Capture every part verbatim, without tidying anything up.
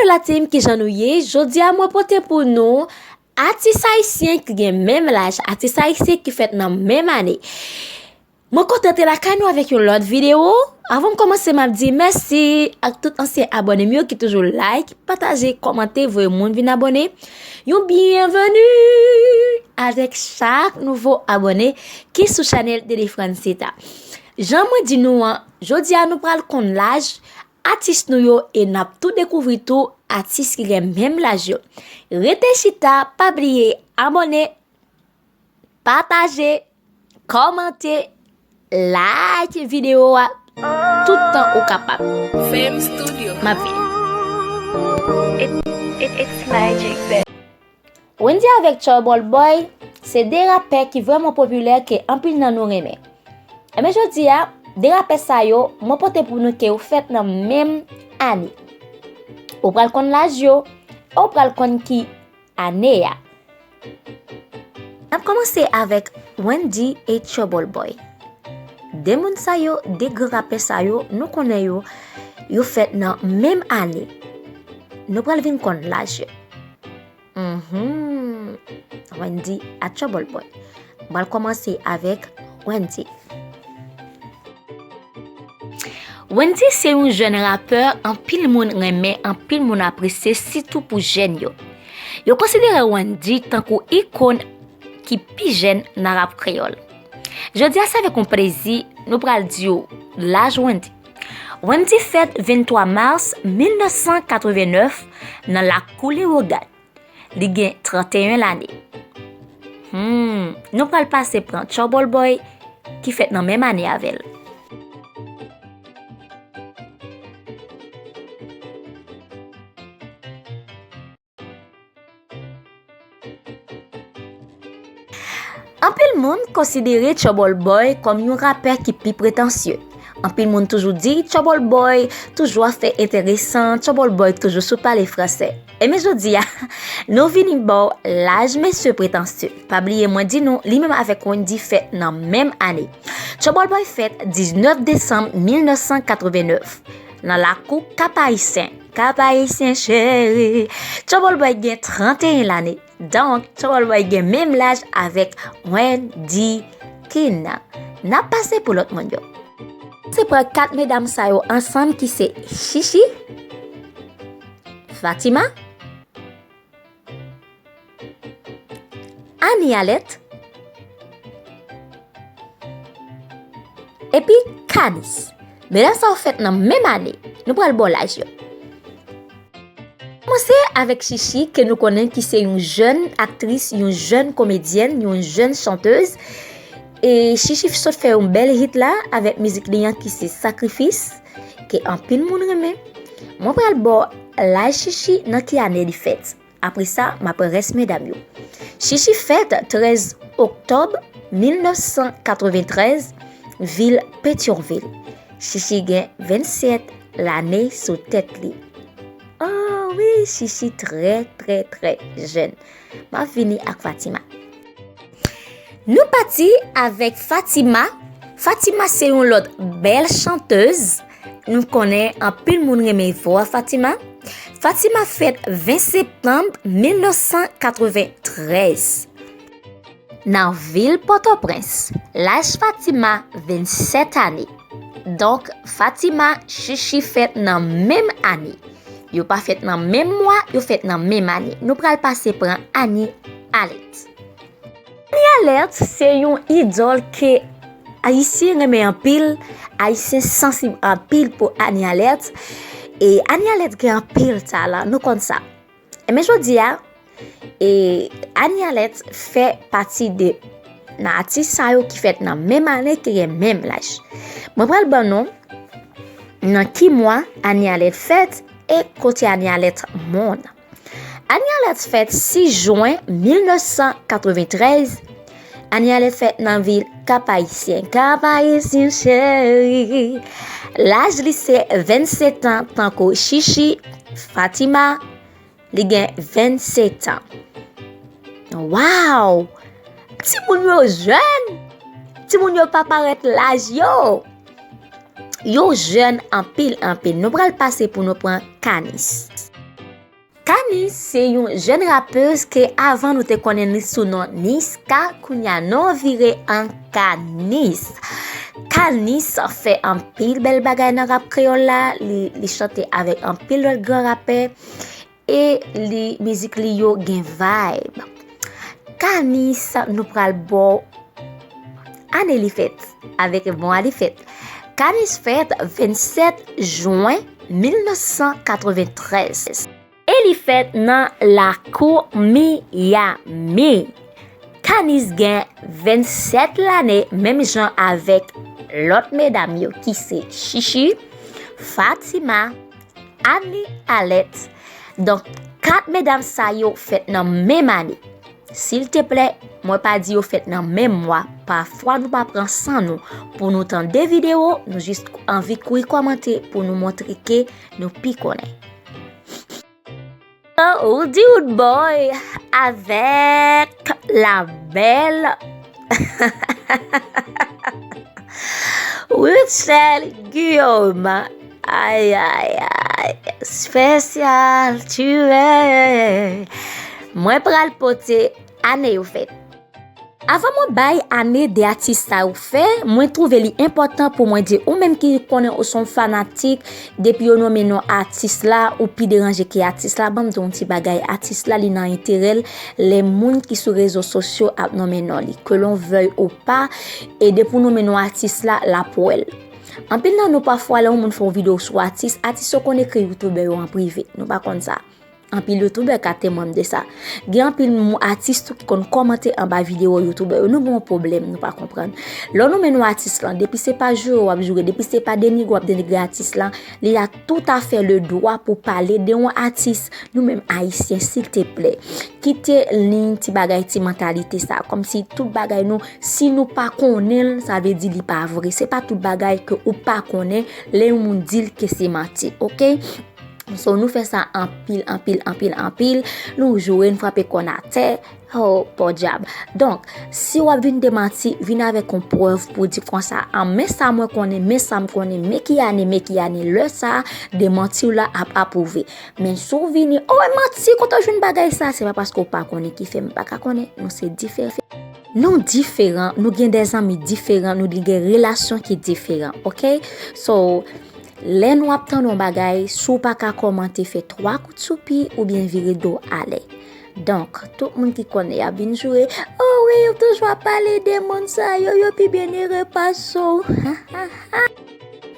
La team, kijan nou ye? Jodi a mwen pote pou nou atis ayisyen ki gen menm laj, atis ayisyen ki fèt nan menm ane. Mwen kontan te lakay nou avèk yon lòt videyo. Avan m kòmanse, m ap di mèsi ak tout ansyen abòne m yo ki toujou like, pataje, kòmante, voye moun vin abòne. Yon byenveni avèk chak nouvo abòne ki sou chanèl Dede Francita. Jan mwen di nou an, jodi a nou pral konn laj atis nou yo e n ap tou dekouvri tou atis ki gen menm laj yo. Rete chita, pa bliye abòne, pataje, kòmante, like videyo a tout tan ou kapab. Fame Studio. M ap vini. It, it, it's magic, baby. Wendy avèk Trouble Boy se de rapè ki vrèman popilè ke anpil nan nou renmen. Enben jodi a, de rapè sa yo, mwen pote pou nou ke yo fèt nan menm ane. Ou pral konn laj yo, e ou pral konn ki ane a. N ap kòmanse avèk Wendy e Trouble Boy. De moun sa yo, de gran rapè sa yo, nou konnen yo, yo fèt nan menm ane. Nou pral vin konn laj yo. Mhm. Wendy ak Trouble Boy. M pral kòmanse avèk Wendy. Wendy se yon jèn rapè anpil moun renmen, anpil moun apresye, sitou pou jèn yo. Yo konsidere Wendy tankou ikòn ki pi jèn nan rap kreyòl. Jodi a, se avèk yon plezi nou pral di w laj Wendy. Wendy fèt venntwa mas mil nèf san katrevenèf nan lakou Lewogàn. Li gen tranteyen lane. Hmm, nou pral pase pran Trouble Boy ki fèt nan menm ane avè l. Anpil moun konsidere Trouble Boy kòm yon rapè ki pi pretansye. Anpil moun toujou di Trouble Boy toujou ap fè enteresan, Trouble Boy toujou sou pale fransè. Enben jodi a, nou vini ba w laj mesye pretansye. Pa bliye mwen di nou, li menm avèk Wendy fèt nan menm ane. Trouble Boy fèt diznèf desanm mil nèf san katrevenèf nan lakou Kap Ayisyen. Kap Ayisyen cheri. Trouble Boy gen tranteyen lane. Donk, Trouble Boy gen menm laj avèk Wendy Kin. N ap pase pou lòt moun yo. Se pran kat medam sa yo ansanm ki se Chichi, Fatima, Annie Alerte, epi Kanis. Medam sa yo fèt nan menm ane. Nou pral ba w laj yo. Kòmanse avèk Chichi, ke nou konnen ki se yon jèn aktris, yon jèn komedyèn, yon jèn chantèz. E Chichi sot fè yon bèl hit la avèk mizik li an ki se Sakrifis, ke anpil moun renmen. Mwen pral ba w laj Chichi nan ki ane li fèt. Apre sa, m ap pran rès medam yo. Chichi fèt trèz oktòb mil nèf san katreventrèz, vil Petyonvil. Chichi gen vennsèt lane sou tèt li. Oh wi, Chichi trè, trè, trè jèn. M ap vini ak Fatima. Nou pati avèk Fatima. Fatima se yon lòt bèl chantèz. Nou konnen anpil moun renmen vwa Fatima. Fatima fèt ven septanm mil nèf san katreventrèz. Nan vil Pòtoprens, laj Fatima vennsèt ane. Donk, Fatima, Chichi fèt nan menm ane. Yo pa fèt nan menm mwa, yo fèt nan menm ane. Nou pral pase pran Annie Alerte. Annie Alerte se yon idòl ke Ayisyen renmen anpil, Ayisyen sansib anpil pou Annie Alerte. E Annie Alerte gen anpil talan, nou konn sa. Enben jodi a, e Annie Alerte fè pati de nan atis sa yo ki fèt nan menm ane, ki gen menm laj. Mwen pral ban nou nan ki mwa Annie Alerte fèt e kote Annie Alerte mòn. Annie Alerte fèt sis jen mil nèf san katreventrèz. Annie Alerte fèt nan vil Kap Ayisyen. Kap Ayisyen cheri. Laj li se vennsèt an, tankou Chichi, Fatima, li gen vennsèt an. Waw! Timoun yo jèn! Timoun yo pa parèt laj yo! Yo jèn anpil, anpil. Nou pral pase pou nou pran Kanis. Kanis se yon jèn rapèz ke avan nou te konnen li sou non Niska, kounye a non vire an Kanis. Kanis fè anpil bèl bagay nan rap kreyòl la, li, li chante avèk anpil lòt gran rapè e li, mizik li yo gen vibe. Kanis, nou pral ba w ane li fèt, avèk mwa li fèt. Kanis fèt vennsèt jen mil nèf san katreventrèz. E li fèt nan lakou Miami. Kanis gen vennsèt lane, menm jan avèk lòt medam yo ki se Chichi, Fatima, Annie Alette. Donk, kat medam sa yo fèt nan menm ane. Silteplè, mwen pa di yo fèt nan menm mwa. Pafwa nou pa pran san nou pou nou tande videyo, nou jis anvi kouri kòmante pou nou montre ke nou pi konnen. Roody Roodboy avèk la bèl Rutshelle Guillaume. Ay, ay, ay, espesyal, tu es. Mwen pral pote ane yo fèt. Avan mwen bay ane de atis sa yo fè, mwen twouve li enpòtan pou mwen di ou menm ki konnen ou se yon fanatik, depi yo nonmen non atis la, ou pi deranje ke atis la. Ban m di w yon ti bagay, atis la li nan enterè l, lè moun ki sou rezo sosyo ap nonmen non li, que l'on veuille ou pas, e depi w nonmen non atis la, l ap wè l. Anpil nan nou pafwa lè yon moun fè yon videyo sou atis, atis yo konn ekri youtubè yo an prive, nou pa konn sa. Anpil youtubè ka temwanm de sa. Gen anpil mou- atis tou ki konn kòmante anba videyo youtubè yo. Nou gen yon pwoblèm, nou pa konprann. Lè w nonmen non atis lan, depi se pa joure w ap joure, depi se pa denigre w ap denigre atis lan, li a tout à fait le droit pou pale de yon atis. Nou menm ayisyen, silteplè, kite liy ti bagay, ti mantalite sa. Kòmsi tout bagay nou, si nou pa konnen l, sa vle di li pa vre. Se pa tout bagay ke ou pa konnen, lè yon moun di l ke se manti, oke? So, nou fè sa anpil, anpil, anpil, anpil. Nou joure, nou frape kò n atè. Oh, podyab. Donk, si w ap vin demanti, vin avèk yon prèv pou di konsa, an, men sa mwen konnen, men sa m konnen, men ki ane, men ki ane, lè sa a, demanti w la ap apwouve. Men si w vini, oh, e manti, kote w jwenn bagay sa? Se pa paske w pa konnen ki fè m pa ka konnen. Nou se diferan. Nou diferan, nou gen de zanmi diferan, nou gen relasyon ki diferan, oke? So, lè nou ap tande yon bagay, si w pa ka kòmante, fè twa kout soupi oubyen vire do w ale. Donk, tout moun ki konnen y ap vin joure, oh wi, yo toujou ap pale de moun sa yo, yo pi byennere pase w.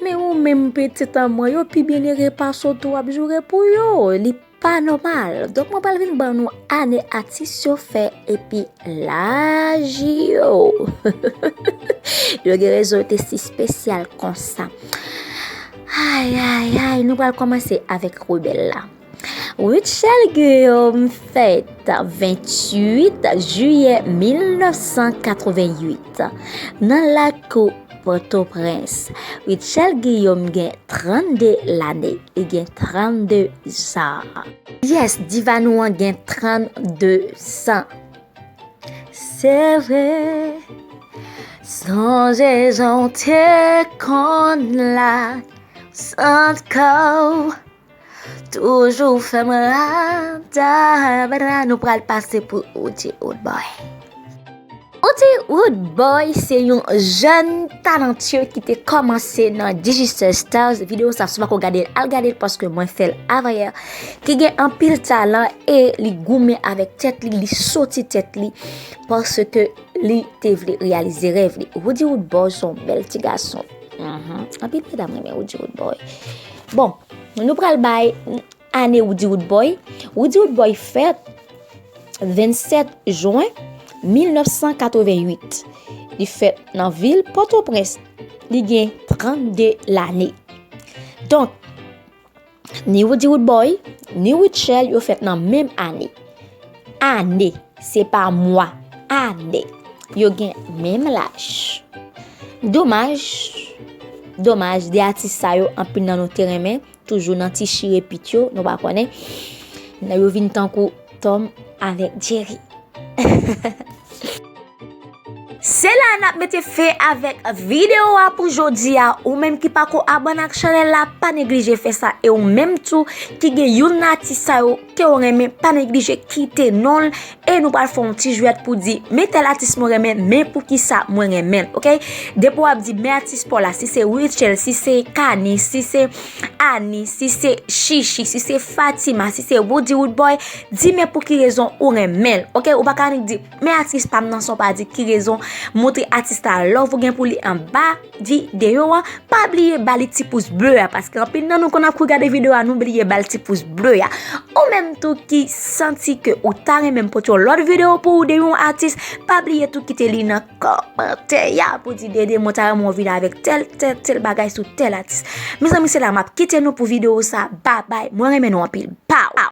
Men ou menm, pitit an mwen, yo pi byennere pase w tou, w ap joure pou yo. Li pa nòmal. Donk, mwen pral vin ban nou ane atis yo fè epi laj yo. Yo gen rezon yo te si espesyal konsa. Ay, ay, ay, nou pral kòmanse avèk rebèl la. Rutshelle Guillaume fèt venntuit jiyè mil nèf san katreventuit nan lakou Pòtoprens. Rutshelle Guillaume gen trannde lane. Li gen trannde zan. Yes, diva nou an gen trannde zan. Se vre, sonje jan w te konn la, sant kò w toujou fè m radabra. Nou pral pase pou Roody Roodboy. Roody Roodboy se yon jèn talantye ki te kòmanse nan Digicel Stars. Videyo sa, si w pako gade l, al gade l paske mwen fè l avanyè. Ki gen anpil talan e li goumen avèk tèt li, li soti tèt li paske li te vle reyalize rèv li. Roody Roodboy se yon bèl ti gason. Mhm. Anpil medam renmen Roody Roodboy. Bon, nou pral bay ane Roody Roodboy. Roody Roodboy fèt vennsèt jen mil nèf san katreventuit. Li fèt nan vil Pòtoprens. Li gen trannde lane. Donk, ni Roody Roodboy, ni Rutshelle, yo fèt nan menm ane. Ane, se pa mwa, ane. Yo gen menm laj. Domaj, domaj, de atis sa yo, anpil nan nou te renmen, toujou nan ti chire pit yo, nou pa konnen. Nan yo vin tankou Tom avèk Jerry. Se la n ap mete fen avèk videyo a pou jodi a. Ou menm ki pako abòne ak chanèl la, pa neglije fè sa. E ou menm tou ki gen youn nan atis sa yo ke w renmen, pa neglije kite non l. E nou pral fè yon ti jwèt pou di, men tèl atis mwen renmen, men poukisa mwen renmen l, oke? Depi w ap di, men atis pa w la, si se Rutshelle, si se Kani, si se Annie, si se Chichi, si se Fatima, si se Roody Roodboy, di men pou ki rezon ou renmen l, oke? Ou pa ka annik di, men atis pa m nan, san w pa di ki rezon, montre atis la love ou gen pou li anba videyo an. Pa bliye ba li ti pous ble a, paske anpil nan nou konn ap gade videyo a, nou bliye ba l ti pous ble a. Ou menm tou ki santi ke ou ta renmen m pote yon lòt videyo pou ou de yon atis, pa bliye tou kite li nan kòmantè a pou di, Dede, mwen ta renmen w vin avèk tèl, tèl, tèl bagay sou tèl atis. Mezanmi, se la m ap kite nou pou videyo sa. Babay, mwen renmen nou anpil. Pow!